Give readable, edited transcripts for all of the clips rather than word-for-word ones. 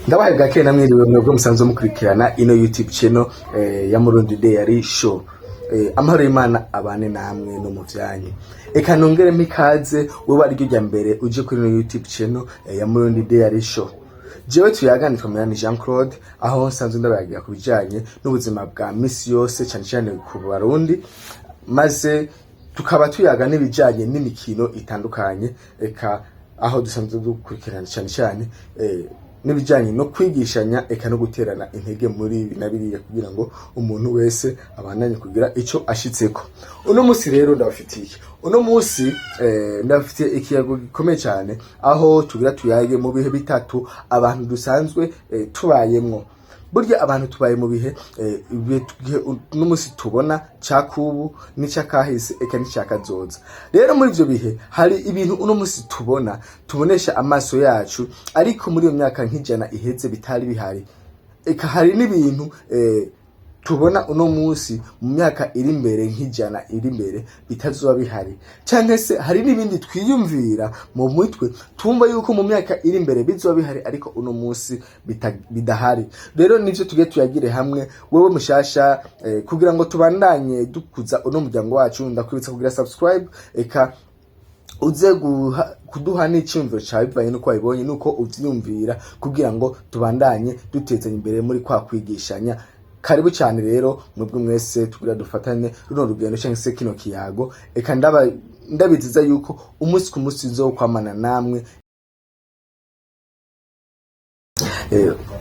Ndabahaye bwakeye namwiriwe mwebwe musanzwe mukurikirana ino YouTube channel ya Murundi Diary Show. Amahoro y'Imana abane namwe no mu vyanyu. Eka nongeremo ikaze wewe ariryo rya mbere uje kuri ino YouTube channel ya Murundi Diary Show. Jewe tuyagana nitwa Jean Claude, aho nsanzwe ndabayagira ku bijanye n'ubuzima bwa misi yose, cane cane ku Barundi, maze tukaba tuyaga n'ibijanye n'imikino itandukanye, eka aho dusanzwe dukurikirana cane cane n'ibijanye no kwigishanya, eka no guterana intege muri ibi na biriya, kugira ngo umuntu wese abandanye kugira ico ashitseko. Uno musi rero ndabafitiye, uno musi ndabafitiye ikiyago gikomeye cyane, aho tugira tuyage mu bihe bitatu abantu dusanzwe tubayemwo. Burya abantu tubaye mu bihe ibihe uno musi tubona cakubu n'icakahise, eka n'icakazoza. Rero muri ivyo bihe hari ibintu uno musi tubona, tubonesha amaso yacu, ariko muri iyo myaka nk'100 iheze bitari bihari. Eka hari n'ibintu tubona uno musi, mu myaka iri imbere, nk'100 iri imbere, bitazoba bihari, canke se hari n'ibindi twiyumvira mu mutwe, twumva yuko mu myaka iri imbere bizoba bihari, ariko uno musi bidahari. Rero nivyo tugiye tuyagire hamwe. Wewe mushasha, kugira ngo tubandanye dukuza uno muryango wacu, ndakwibutsa kugira subscribe, eka uze kuduha n'iciyumviro cawe bivanye n'uko wabibonye n'uko uvyiyumvira, kugira ngo tubandanye dutezanya imbere muri kwa kwigishanya. Karibu cyane rero mwebwe mwese tugira dufatane runo rugendo cyangwa se kino kiyago. Eka ndaba ndabiziza yuko umunsi ku munsi nzokwamana namwe.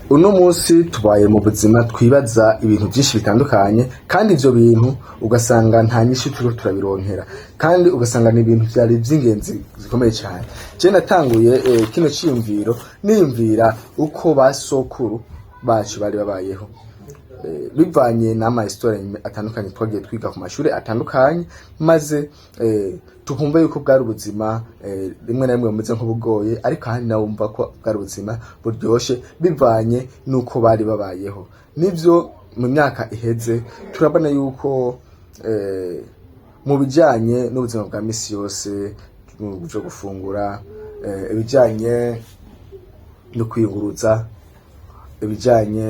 Uno munsi tubaye mu buzima twibaza ibintu byinshi bitandukanye, kandi ivyo bintu ugasanga nta nyishu turiko turabironkera, kandi ugasanga ni ibintu vyari vy'ingenzi zikomeye cyane. Je natanguye kino ciyumviro niyumvira uko basokuru bacu bari babayeho, bivanye n'ama histoire atandukanye twagiye twiga ku mashuri atandukanye, maze tukumva yuko bwari ubuzima rimwe na rimwe bumeze nk'ubugoye, ariko ahandi nawe wumva ko bwari ubuzima buryoshe bivanye n'uko bari babayeho. Nivyo, mu myaka iheze turabona yuko mu bijanye n'ubuzima bwa misi yose, mu byo gufungura, ibijanye no kwiyunguruza, ibijanye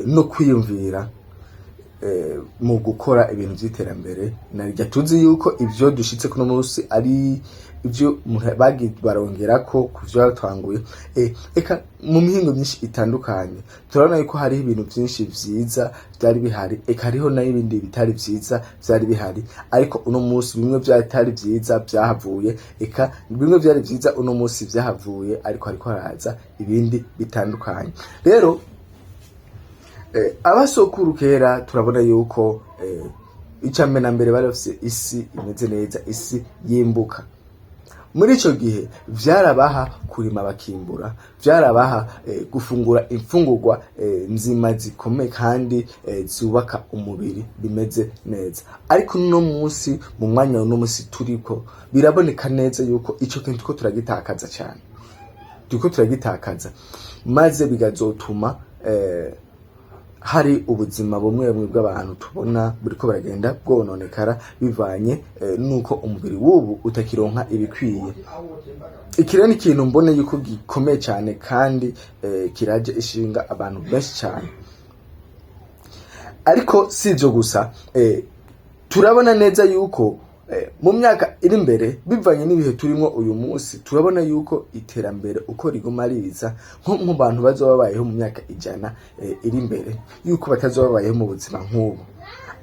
no kwiyumvira mu gukora ibintu vy'iterambere, narya tuzi yuko ivyo dushitse kuno munsi ari ivyo umuntu bagiye barongerako ku vyo batwanguye. Eka mu mihingo myinshi itandukanye turabona yuko hariho ibintu vyinshi vyiza vyari bihari, eka hariho n'ibindi bitari vyiza vyari bihari, ariko uno munsi bimwe vyatari vyiza vyahavuye, eka bimwe vyari vyiza uno munsi vyahavuye, ariko hariko haraza ibindi bitandukanye. Rero abasokuru kera turabona yuko icambere na mbere bari bafise isi imeze neza, isi yimbuka. Muri ico gihe vyarabaha kurima bakimbura, vyarabaha gufungura imfungurwa nzima zikomeye kandi zubaka umubiri bimeze neza. Ariko uno munsi, mu mwanya uno munsi turiko, biraboneka neza yuko ico kintu turiko turagitakaza cane, turiko turagitakaza, maze bigazotuma hari ubuzima bumwe bumwe bw'abantu tubona buriko buragenda bwononekara bivanye nuko umubiri w'ubu utakironka ibikwiye. Iki rero ni ikintu mbona yuko gikomeye cyane kandi kiraje ishinga abantu benshi cyane. Ariko si ivyo gusa, turabona neza yuko mu myaka iri imbere, bivanye n'ibihe turimo uyu munsi, turabona yuko iterambere uko riguma riza, nko mu bantu bazoba babayeho mu myaka 100 iri imbere, yuko batazoba babayeho mu buzima nk'ubu,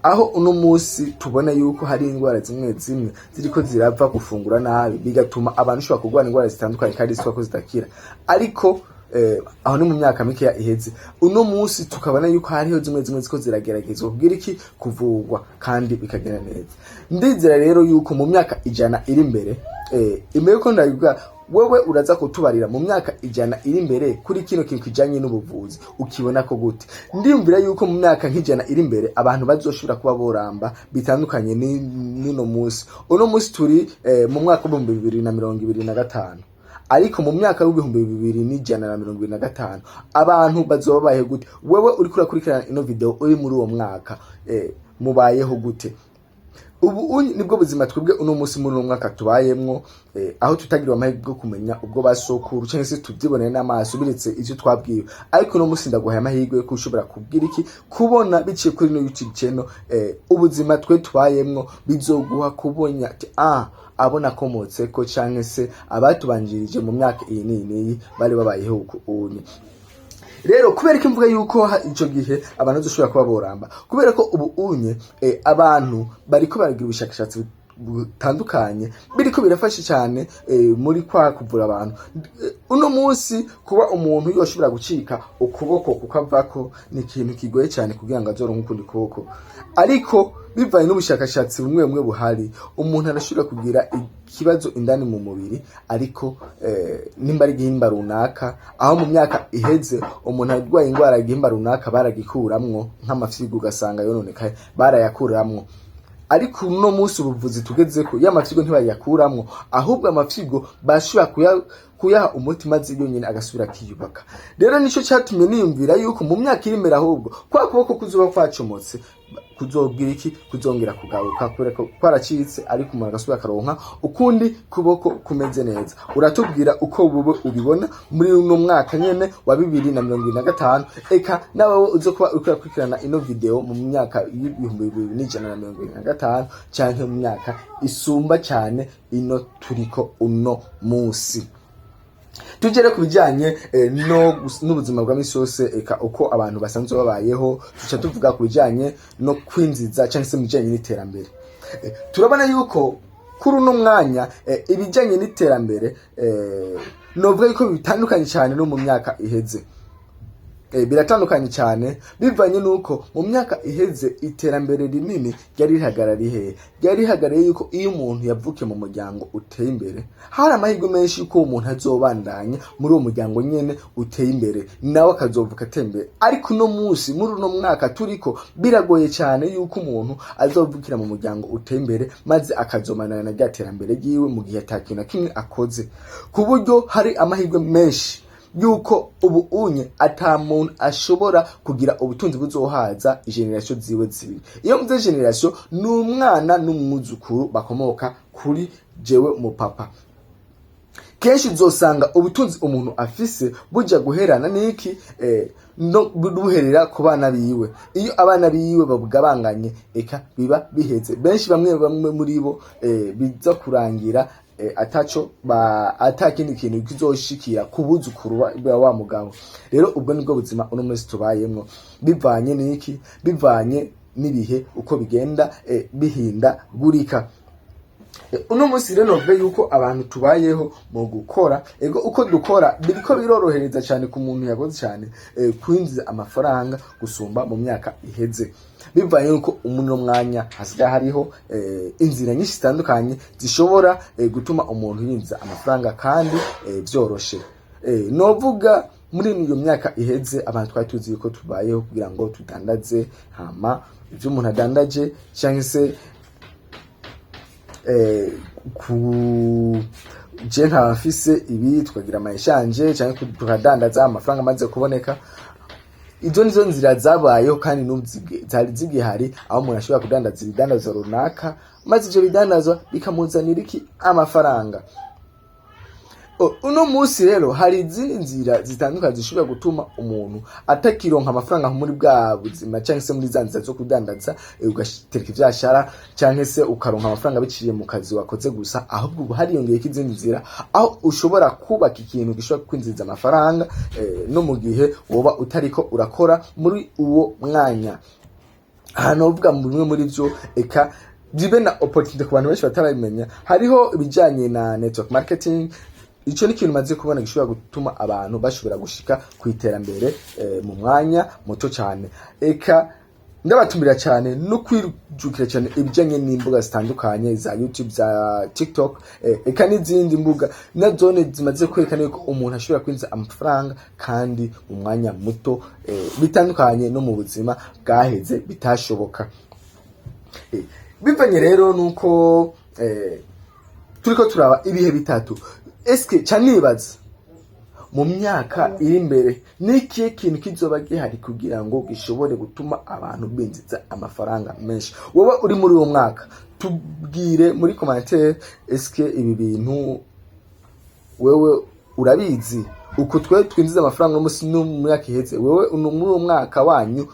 aho uno munsi tubona yuko hari indwara zimwe zimwe ziriko zirava gufungura nabi, bigatuma abantu ushobora kurwara indwara zitandukanye kandi zitwa ko zidakira. Ariko aho ni mu myaka mikeya iheze. Uno munsi tukabona yuko hariho zimwe zimwe ziko zirageragezwa kugira iki, kuvurwa, kandi bikagenda neza. Ndizera rero yuko mu myaka 100 iri imbere, imbere yuko ndabivuga, wewe uraza kutubarira mu myaka 100 iri imbere kuri kino kintu kijanye n'ubuvuzi ukibona ko gute. Ndiyumvira yuko mu myaka nk'100 iri imbere abantu bazoshobora kuba boramba bitandukanye n'uno munsi. Uno munsi turi mu mwaka w'2025, ariko mu myaka w'2125 abantu bazoba babayeho gute? Wewe uriko urakurikirana ino video uri muri uwo mwaka, mubayeho gute? Ubu nibwo buzima twebwe uno munsi muri uno mwaka tubayemwo, aho tutagiriwe amahirwe yo kumenya ubwo basokuru cyangwa se tubyiboneye n'amaso, biretse ivyo twabwiwe. Ariko uno munsi ndaguhaye amahirwe yo kushobora kubwira iki, kubona biciye kuri no YouTube channel, ubuzima twe tubayemwo. Bizoguha kubonya ati abo nakomotse ko canke se abatubanjirije mu myaka iyi n'iyi n'iyi bari babayeho uku unye. Rero kubera ko mvuga yuko ico gihe abantu bazoshobora kuba boramba, kubera ko ubu unye abantu bariko baragira ubushakashatsi butandukanye, biriko birafasha cyane muri kwa kuvura abantu. Uno munsi kuba umuntu yoshobora gucika ukuboko kukavako ni ikintu kigoye cyane kugira ngo azoronke ukundi kuboko, ariko bivanye n'ubushakashatsi bumwe bumwe buhari, umuntu arashobora kugira ikibazo indani mu mubiri, ariko nimba ari igihimba runaka, aho mu myaka iheze umuntu arwaye indwara igihimba runaka baragikuramwo, nk'amafyigo ugasanga yononekaye, barayakuramwo. Ariko uno munsi ubuvuzi tugezeko, ya mafyigo ntibayakuramwo, ahubwo amafyigo bashobora kuyaha umuti, maze yonyine agasubira akiyubaka. Rero nico cyatumye niyumvira yuko mu myaka iri imbere, ahubwo kwa kuboko kuzoba kwacomotse kuzobwira iki, kuzongera kugaruka, kubera ko kwaracitse, ariko umuntu agasubira akaronka ukundi kuboko kumeze neza. Uratubwira uko bube ubibona muri uno mwaka nyene wa 2025. Eka nawe uzo kuba uriko urakurikirana ino video mu myaka y'2125 canke mu myaka isumba cyane ino turiko uno munsi, tugere ku bijyanye no n'ubuzima bwa misi yose, eka uko abantu basanzwe babayeho. Tuca tuvuga ku bijyanye no kwinjiza cyangwa se mu bijyanye n'iterambere. Turabona yuko kuri uno mwanya ibijyanye n'iterambere, novuga yuko bitandukanye cyane no mu myaka iheze. Biratandukanye cyane bivanye nuko mu myaka iheze iterambere rinini ryari rihagarariye hehe? Ryari rihagarariye yuko iyo umuntu yavukiye mu muryango uteye imbere, hari amahirwe menshi yuko uwo muntu azobandanya muri uwo muryango nyene uteye imbere, nawe akazovuka ateye imbere. Ariko uno munsi, muri uno mwaka turiko, biragoye cyane yuko umuntu azovukira mu muryango uteye imbere maze akazomanana na rya terambere ryiwe mu gihe ata kintu na kimwe akoze, ku buryo hari amahirwe menshi yuko ubu unye ata muntu ashobora kugira ubutunzi buzohaza génération ziwe zibiri. Iyo mvuze génération, ni umwana n'umwuzukuru bakomoka kuri jewe mu papa. Kenshi uzosanga ubutunzi umuntu afise buja guherana n'iki, no buherera ku bana biwe. Iyo abana biwe babugabanganye, eka biba biheze. Benshi, bamwe bamwe muri bo, biza kurangira ataco ba ata kindi kintu kizoshikira ku buzukuru wa mugabo. Rero ubwo nibwo buzima uno munsi tubayemwo, bivanye n'iki? Bivanye n'ibihe uko bigenda bihindagurika. Uno munsi rero novuga yuko abantu tubayeho mu gukora. Ego, uko dukora biriko birorohereza cyane ku muntu yakoze cyane kwinjiza amafaranga gusumba mu myaka iheze, bivanye yuko umuno mwanya hasigaye hariho inzira nyinshi zitandukanye zishobora gutuma umuntu yinjiza amafaranga kandi vyoroshe. Novuga muri iyo myaka iheze abantu twari tuzi yuko tubayeho kugira ngo tudandaze, hama ivyo umuntu adandaje cyangwa se ku je nkaba mfise ibi, tukagira ama échange cyangwa tukadandaza, amafaranga amaze kuboneka. Izo nizo nzira zabayeho kandi n'ubu zari zigihari, aho umuntu ashobora kudandaza ibidandazwa runaka, maze ivyo bidandazwa bikamuzanira iki? Amafaranga. Uno munsi rero hari izindi nzira zitandukanye zishobora gutuma umuntu atakironka amafaranga muri bwa buzima cyangwa se muri za nzira zo kudandaza, ugatereka ivyashara cyangwa se ukaronka amafaranga biciye mu kazi wakoze gusa. Ahubwo ubu hariyongeyeko izindi nzira aho ushobora kubaka ikintu gishobora kwinjiza amafaranga no mu gihe woba utariko urakora muri uwo mwanya. Ahantu uvuga mu bimwe muri byo, eka bibe na opportunity ku bantu benshi batarabimenya, hariho ibijyanye na network marketing. Ico ni ikintu maze kubona gishobora gutuma abantu bashobora gushika ku iterambere mu mwanya muto cyane. Eka ndabatumira cyane no kwijukira cyane ibijyanye n'imbuga zitandukanye za YouTube, za TikTok, eka n'izindi mbuga na zone zimaze kwerekana yuko umuntu ashobora kwinjiza amafaranga kandi mu mwanya muto, bitandukanye no mu buzima bwaheze bitashoboka. Bivanye rero nuko turiko turaba ibihe bitatu, eske ca nibaza mu myaka iri imbere ni ikihe kintu kizoba gihari kugira ngo gishobore gutuma abantu binjiza amafaranga menshi? Wowe uri muri uwo mwaka. Tubwire muri commentaire, eske ibi bintu wewe urabizi? Uku twe twinjiza amafaranga uno munsi no mu myaka iheze, wewe muri uwo mwaka wanyu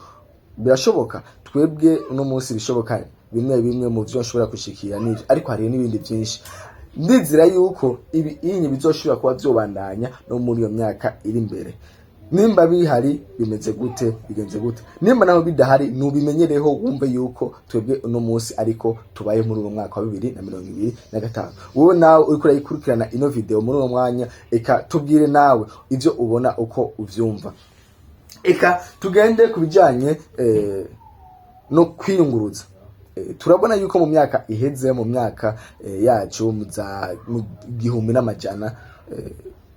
birashoboka? Twebwe uno munsi bishoboka bimwe bimwe mu vyo nshobora gushikira n'ivyo, ariko hari n'ibindi vyinshi. Ndizera yuko ibi inyi bizoshobora kuba vyobandanya no muri iyo myaka iri imbere. Nimba bihari, bimeze gute, bigenze gute? Nimba naho bidahari, nubimenyereho, wumve yuko twebwe uno munsi ariko tubaye muri uwo mwaka wa 2025. Wowe nawe uriko urayikurikirana ino video muri uwo mwanya, eka tubwire nawe ivyo ubona, uko uvyumva. Eka tugende ku bijanye no kwiyunguruza. Turabona yuko mu myaka iheze, mu myaka yacu mu za mu 1100,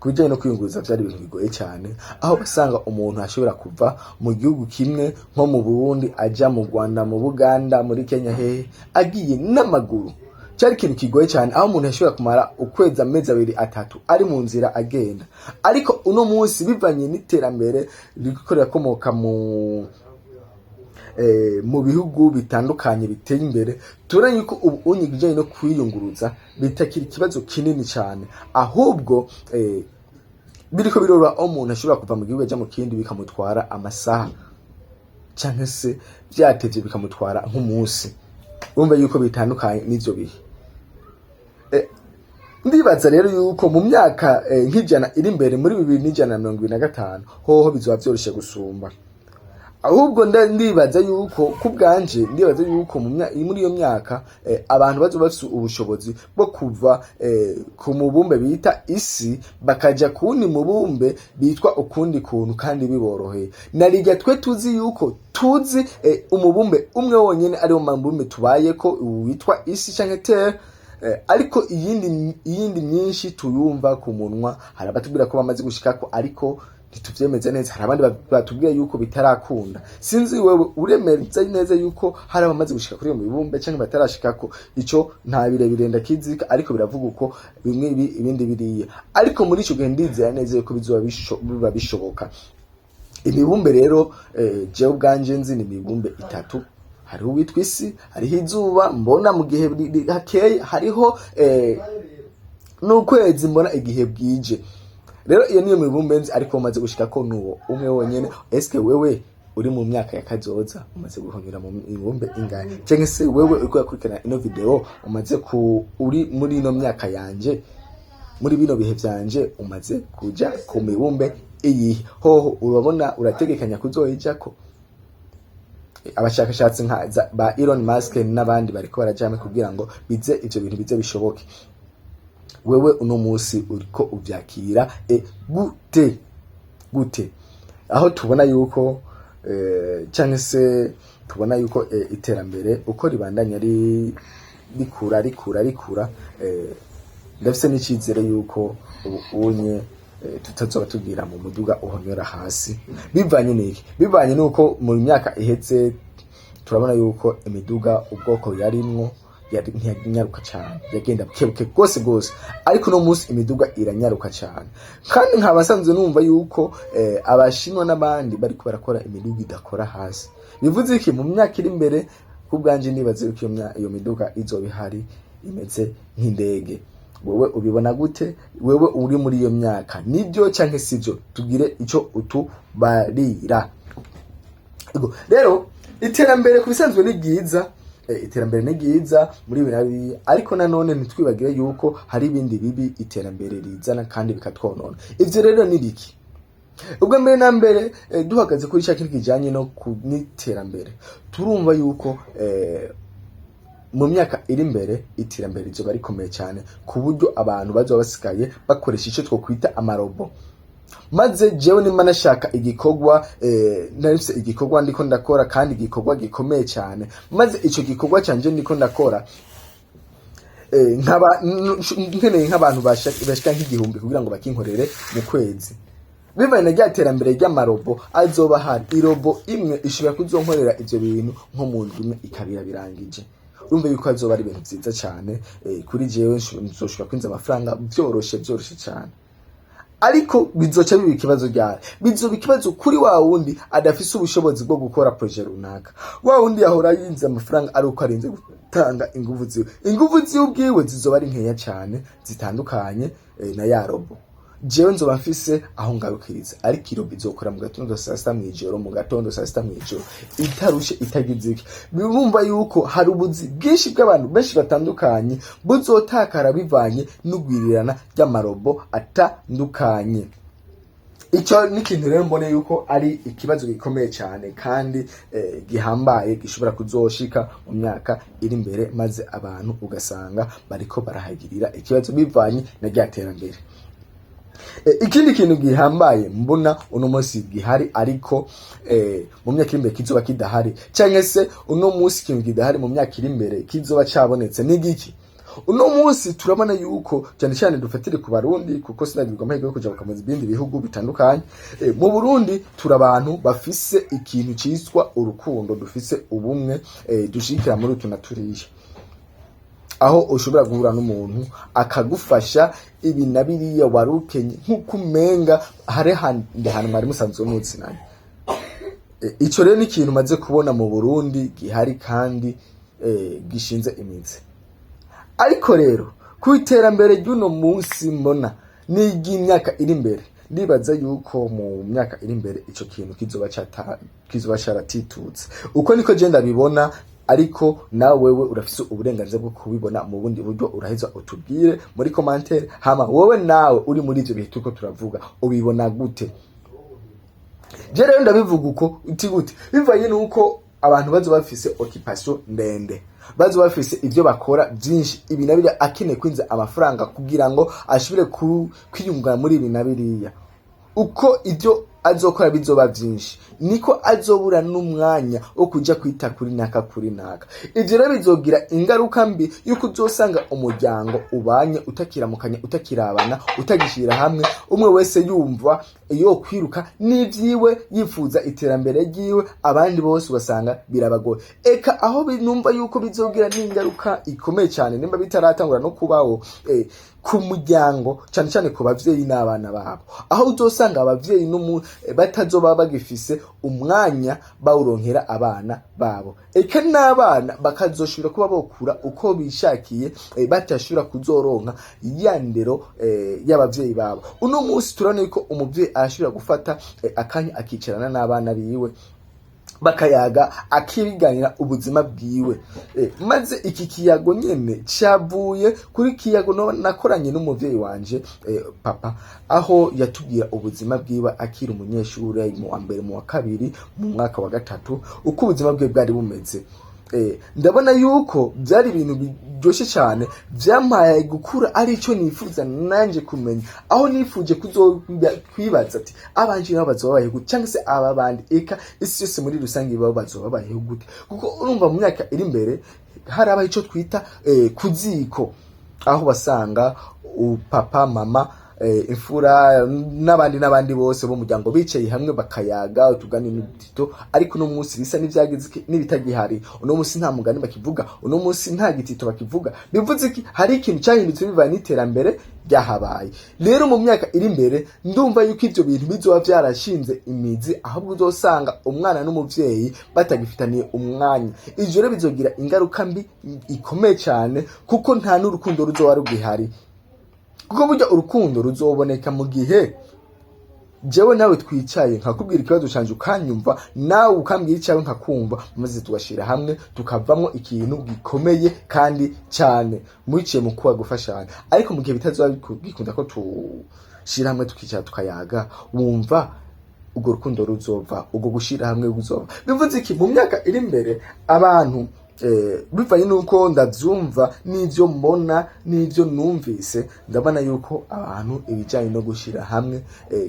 ku bijyanye no kwiyunguruza byari ibintu bigoye cyane, aho basanga umuntu ashobora kuva mu gihugu kimwe, nko mu Burundi, aja mu Rwanda, mu Buganda, muri Kenya, hehe, agiye n'amaguru. Cyari ikintu kigoye cyane, aho umuntu yashobora kumara ukwezi, amezi 2, 3 ari mu nzira agenda. Ariko uno munsi, bivanye n'iterambere ririko rirakomoka mu bihugu bitandukanye biteye imbere, turabona yuko ubu unye ibijyanye no kwiyunguruza bitakiri ikibazo kinini cyane, ahubwo biriko biroroha, aho umuntu ashobora kuva mu gihugu aja mu kindi bikamutwara amasaha, canke se vyatevye bikamutwara nk'umunsi. Urumva yuko bitandukanye n'ivyo bihe. Ndibaza rero yuko mu myaka nk'100 iri imbere, muri 2125 hoho, bizoba vyoroshe gusumba. Ahubwo ndibaza yuko, ku bwanje, ndibaza yuko muri iyo myaka abantu bazoba bafise ubushobozi bwo kuva ku mubumbe bita isi bakaja kuwundi mubumbe bitwa ukundi kuntu, kandi biboroheye. Narirya twe tuzi yuko tuzi umubumbe umwe wonyene, ariwo mubumbe tubayeko witwa isi canke terre, ariko iyindi myinshi tuyumva ku munwa. Hari abatubwira ko bamaze gushikako, ariko ntituvyemeze neza. Hari abandi batubwira yuko bitarakunda. Sinzi, wewe uremeza neza yuko hari abamaze gushika kuri iyo mibumbe canke batarashikako? Ico nta birebire ndakizika, ariko biravuga uko bimwe ibi, ibindi biriya. Ariko muri ico gihe ndizera neza yuko bizoba biba bishoboka. Imibumbe rero, jewe ubwanje nzi ni imibumbe itatu. Hariho uwitwa isi, hariho izuba mbona mu gihe hakeye, hariho n'ukwezi mbona igihe bwije. Rero iyo niyo mibumbe nzi, ariko umaze gushika ko nuwo umwe wonyene. Eske wewe uri mu myaka ya kazoza umaze guhonyura mu mibumbe ingahe? Canke se wewe uriko urakurikirana ino video umaze ku uri muri ino myaka yanje, muri bino bihe vyanje, umaze kuja ku mibumbe iyihe? Hoho urabona urategekanya kuzoyijako? Abashakashatsi nka ba Elon Musk n'abandi bariko barajamwe kugira ngo bize ivyo bintu bize bishoboke. Wewe uno munsi uriko uvyakira gute gute, aho tubona yuko canke se tubona yuko iterambere uko ribandanya rikura, rikura, rikura? Ndafise n'icizere yuko ubu unye tutazoba tugira mu muduga uhonyora hasi. Bivanye n'iki? Bivanye n'uko mu myaka iheze turabona yuko imiduga ubwoko yarimwo yari ntiyanyaruka cyane, yagenda bukebuke rwose rwose, ariko uno munsi imiduga iranyaruka cyane. Kandi nkaba nsanzwe numva yuko Abashinwa n'abandi bariko barakora imiduga idakora hasi. Bivuze iki? Mu myaka iri imbere, ku bwanje nibaze yuko iyo miduga izoba ihari imeze nk'indege. Wewe ubibona gute? Wewe uri muri iyo myaka, nibyo canke sivyo? Tugire ico utubarira. Ego, rero iterambere ku bisanzwe ni ryiza. Iterambere ni ryiza muri ibi na biriya, ariko nanone ntitwibagire yuko hari ibindi bibi iterambere rizana kandi bikatwonona. Ivyo rero ni biki? Ubwo mbere na mbere, duhagaze kuri cya kintu kijanye no ku n'iterambere, turumva yuko mu myaka iri imbere iterambere rizoba rikomeye cyane, ku buryo abantu bazoba basigaye bakoresha icyo twokwita amarobo. Maze jewe nimba nashaka igikorwa, narifise igikorwa ndiko ndakora, kandi igikorwa gikomeye cyane, maze ico gikorwa canje ndiko ndakora nkaba nkeneye nk'abantu bashika nk'igihumbi kugira ngo bakinkorere mu kwezi, bivanye na rya terambere ry'amarobo azoba ahari, irobo imwe ishobora kuzonkorera ivyo bintu nko mu ndwi imwe ikabira birangije. Urumva yuko azoba ari ibintu vyiza cyane. Kuri jewe nzoshobora kwinjiza amafaranga vyoroshe, vyoroshe cyane. Ariko bizoca biba ikibazo ryari? Bizoba ikibazo kuri wa wundi adafise ubushobozi bwo gukora projet runaka, wa wundi yahora yinjiza amafaranga ari uko arinze gutanga inguvu ziwe. Inguvu ziwe ubwiwe zizoba ari nkeya cyane, zitandukanye na ya robot. Jewe nzoba mfise aho ngarukiriza, ariko i robot izokora mu gatondo saa 6 mw'ijoro, mu gatondo saa 6 mw'ijoro, itarushe, itagize iki. Birumva yuko hari ubuzi bwinshi bw'abantu benshi batandukanye buzotakara bivanye n'ugwirirana ry'ama robots atandukanye. Icyo ni ikintu rero mbone yuko ari ikibazo gikomeye cyane kandi gihambaye, gishobora kuzoshika mu myaka iri imbere, maze abantu ugasanga bariko barahagirira ikibazo bivanye na rya terambere. Ikindi kintu gihambaye mbona uno munsi gihari, ariko mu myaka iri imbere kizoba kidahari, canke se uno munsi ikintu kidahari, mu myaka iri imbere kizoba cabonetse, ni giki? Uno munsi turabona yuko, cyane cyane dufatire ku Barundi, kuko sinagirwa amahirwe yo kuja mukamuza ibindi bihugu bitandukanye, mu Burundi turi abantu bafise ikintu ciswa urukundo, dufise ubumwe, dushigikira muri utu na turiya, aho ushobora guhura n'umuntu akagufasha ibi na biriya wari ukenye, nk'uko umenga hari handi hantu mwari musanzwe muzinanye. Ico rero ni ikintu maze kubona mu Burundi gihari kandi gishinze imizi. Ariko rero ku iterambere ry'uno munsi mbona n'iry'imyaka iri imbere, ndibaza yuko mu myaka iri imbere ico kintu kizoba caratitutse. Uko niko je ndabibona, ariko nawe wewe urafise uburenganzira bwo kubibona mu bundi buryo. Uraheza utubwire muri commentaire. Hama wowe nawe uri muri ivyo bihe turiko turavuga, ubibona gute? Je rero ndabivuga uko uti gute, bivanye nuko abantu bazo bafise occupation ndende, bazo bafise ivyo bakora byinshi, ibi na biriya, akeneye kwinjiza amafaranga kugira ngo ashobore kwiyungana muri ibi na biriya. Uko ibyo azokora bizoba byinshi, niko azobura n'umwanya wo kuja kwita kuri naka, kuri naka. Ivyo rero bizogira ingaruka mbi yuko uzosanga umuryango ubanye utakiramukanya, utakirabana, utagishira hamwe, umwe wese yumva yo kwiruka n'ivyiwe, yifuza iterambere ryiwe, abandi bose ugasanga birabagoye. Eka aho numva yuko bizogira n'ingaruka ikomeye cyane, nimba bitaratangura no kubaho, ku muryango, cyane cyane ku bavyeyi n'abana babo, aho uzosanga abavyeyi batazoba bagifise umwanya bawuronkera abana babo, eka n'abana bakazoshobora kuba bokura uko bishakiye, batashobora kuzoronka ya ndero y'abavyeyi babo. Uno munsi turabona yuko umuvyeyi arashobora gufata akanya akicarana n'abana biwe, bakayaga, akibiganira ubuzima bwiwe. Maze iki kiyago nyene cavuye kuri kiyago nakoranye n'umuvyeyi wanje, papa, aho yatubwira ubuzima bwiwe akiri umunyeshure mu wa mbere, mu wa kabiri, mu mwaka wa gatatu, uko ubuzima bwe bwari bumeze. Ndabona yuko byari ibintu biryoshye cyane, byampaye gukura ari cyo nifuza nanje kumenya, aho nifuje kwibaza ati: abanje nabo bazoba babayeho gute, cyangwa se aba bandi, eka isi yose muri rusange baba bazoba babayeho gute? Kuko urumva mu myaka iri imbere harabaye ico twita kuziko, aho basanga papa, mama, imfura n'abandi n'abandi bose bo muryango bicaye hamwe bakayaga utugani n'udutito. Ariko uno munsi bisa n'ivyagize n'ibitagihari. Uno munsi nta mugani bakivuga, uno munsi nta gitito bakivuga. Bivuze iki? Hari ikintu cyahindutse bivanye n'iterambere ryahabaye. Rero mu myaka iri imbere ndumva yuko ivyo bintu bizoba vyarashinze imizi, ahubwo uzosanga umwana n'umuvyeyi batagifitaniye umwanya. Ivyo rero bizogira ingaruka mbi ikomeye cyane, kuko nta n'urukundo ruzoba rugihari, kuko burya urukundo ruzoboneka mu gihe jewe nawe twicaye, nkakubwira ikibazo canje ukanyumva, nawe ukambwira icyawe nkakumva, maze tugashira hamwe tukavamwo ikintu gikomeye kandi cyane, muciye mu kuba gufashanya. Ariko mu gihe bitazoba gikunda ko tushira hamwe, tukicara, tukayaga, wumva urwo rukundo ruzova, ubwo gushira hamwe ruzova? Bivuze iki? Mu myaka iri imbere abantu, bivanye nuko ndavyumva n'ivyo mbona n'ivyo numvise, ndabona yuko abantu ibijanye no gushira hamwe,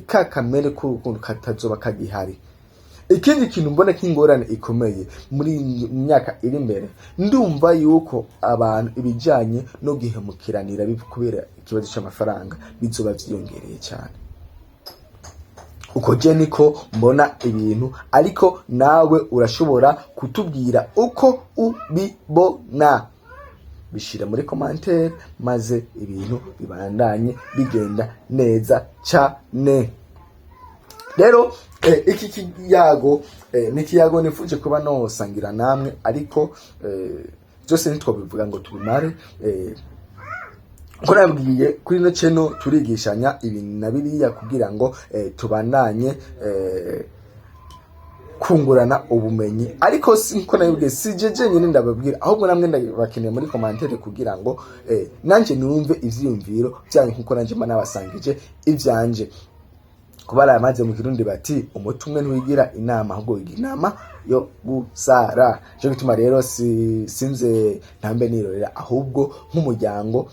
ka kamere k'urukundo katazoba kagihari. Ikindi kintu mbona k'ingorane ikomeye muri iyi myaka iri imbere, ndumva yuko abantu ibijanye no gihemukiranira kubera ikibazo c'amafaranga bizoba vyiyongereye cyane. Uko je niko mbona ibintu, ariko nawe urashobora kutubwira uko ubibona. Bishira muri commentaire, maze ibintu bibandanye bigenda neza cane. Rero iki kiyago ni ikiyago nifuje kuba nosangira namwe, ariko byose ntitwobivuga ngo tubimare. Ko nabwiye kuri ino channel turigishanya ibintu na biriya kugira ngo tubandanye kungurana ubumenyi. Ariko nko nabibwiye, si je jenyine ndababwira, ahubwo namwe ndabakeneye muri commentaire kugira ngo nanje numve ivyiyumviro byanyu, nkuko nanje mba nabasangije ivyanje. Kuba baramaze mu Kirundi bati: "Umuti umwe ntiwigira inama, ahubwo wigira inama yo gusara." Cyo gituma rero si sinze ntambe nirorera, ahubwo nk'umuryango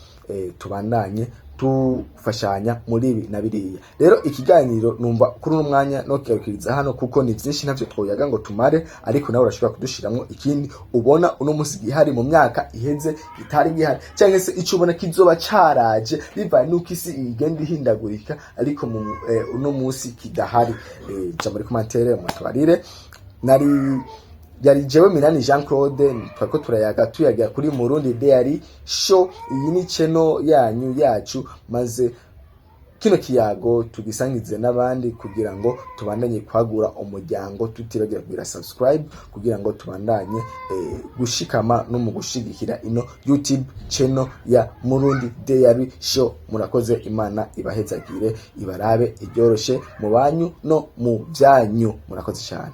tubandanye tufashanya muri ibi na biriya. Rero ikiganiro numva kuri uno mwanya no kigarukiriza hano, kuko ni byinshi, ntavyo twoyaga ngo tumare. Ariko nawe urashobora kudushiramwo ikindi ubona uno munsi gihari, mu myaka iheze kitari gihari, cyangwa se ico ubona kizoba caraje bivanye n'uko isi igenda ihindagurika, ariko mu uno munsi kidahari. Ja muri commentaire mutubarire. Nari yari jewe Minani Jean Claude, twariko turayaga, tuyagira kuri Murundi Diary Show. Iyi ni channel yanyu, yacu, maze kino kiyago tugisangize n'abandi kugira ngo tubandanye kwagura umuryango, tutibagira kugira subscribe kugira ngo tubandanye gushikama no mu gushigikira ino YouTube channel ya Murundi Diary Show. Murakoze, Imana ibahezagire, ibarabe iryoroshe mu banyu no mu byanyu. Murakoze cyane.